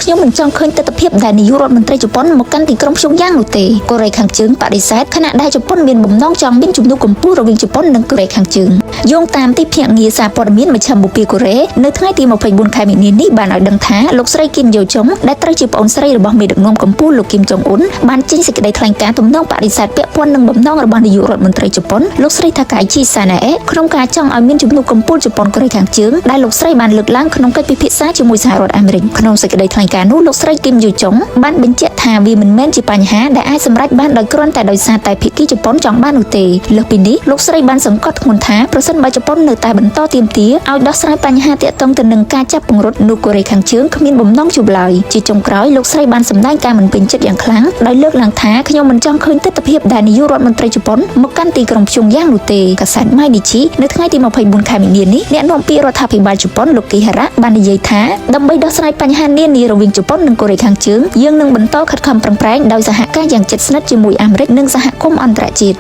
ខ្ញុំមិនចង់ឃើញទស្សនវិជ្ជាដែលនាយករដ្ឋមន្ត្រីជប៉ុនមកកាន់ទីក្រុងព្យុងយ៉ាងនោះទេកូរ៉េខាងជើងបដិសេធខណៈដែលជប៉ុនមានបំណងចង់មានជំនួបកម្ពុជារវាងជប៉ុននិងកូរ៉េខាងជើងយោងតាមទីភ្នាក់ងារសារព័ត៌មានមជ្ឈិមបូព៌ាកូរ៉េនៅថ្ងៃទី24ខែមីនានេះបានឲ្យដឹងថាលោកស្រីគឹមយ៉ូចុងដែលត្រូវជាប្អូនស្រីរបស់មេដឹកនាំកម្ពុជាលោកគឹមចុងអ៊ុនបានចេញសេចក្តីថ្លែងការណ៍ទំនងបដិសេធពាក់ព័ន្ធនឹងបំណងរបស់នាយករដ្ឋមន្ត្រីជប៉ុនលោកស្រីថាកៃជីសាណាអេក្នុងការចង់ឲ្យមានជំនួបកម្ពុជាជប៉ុនកូរ៉េខាងជើងដែលលោកស្រីបានលើកឡើងក្នុងកិច្ចពិភាក្សាជាមួយសហរដ្ឋអាមេរិកក្នុងសេចក្តីថ្លែងការណ៍នោះលោកស្រីគឹមយ៉ូចុងបានបញ្ជាក់ថាវាមិនមែនជាបញ្ហាដែលអាចសម្រេចបានដោយគ្រាន់តែដោយសារតែភាគីជប៉ុនចង់បាននោះទេលើសពីនេះលោកស្រីបានសង្កត់ធ្ងន់ថាប្រសិនបើជប៉ុននៅតែបន្តទាមទារឲ្យដោះស្រាយបញ្ហាទាក់ទងទៅនឹងការចាប់ពង្រត់នោះកូរ៉េខាងជើងគ្មានបំណងជួបឡើយជាចុងក្រោយលោកស្រីបានសម្ដែងការមិនពេញចិត្តយ៉ាងខ្លាំងដោយលើកឡើងថាខ្ញុំមិនចង់ឃើញទស្សនវិជ្ជាដែលនាយករដ្ឋមន្ត្រីជប៉ុនមកកាន់ទីក្រុងព្យុងយ៉ាងនោះទេកាសែតម៉ៃនីជីនៅថ្ងៃទី24ខែមីនានេះអ្នកនាំពាក្យរដ្ឋាភិបាលជប៉ុនលោកគីហារ៉ាបាននិយាយថាដើម្បីដោះស្រាយបញ្ហានានារវាងជប៉ុននិងកូរ៉េខាងជើងយើងនឹងបន្តខិតខំប្រឹងប្រែងដោយសហការយ៉ាងជិតស្និទ្ធជាមួយអាមេរិកនិងសហគមន៍អន្តរជាតិ។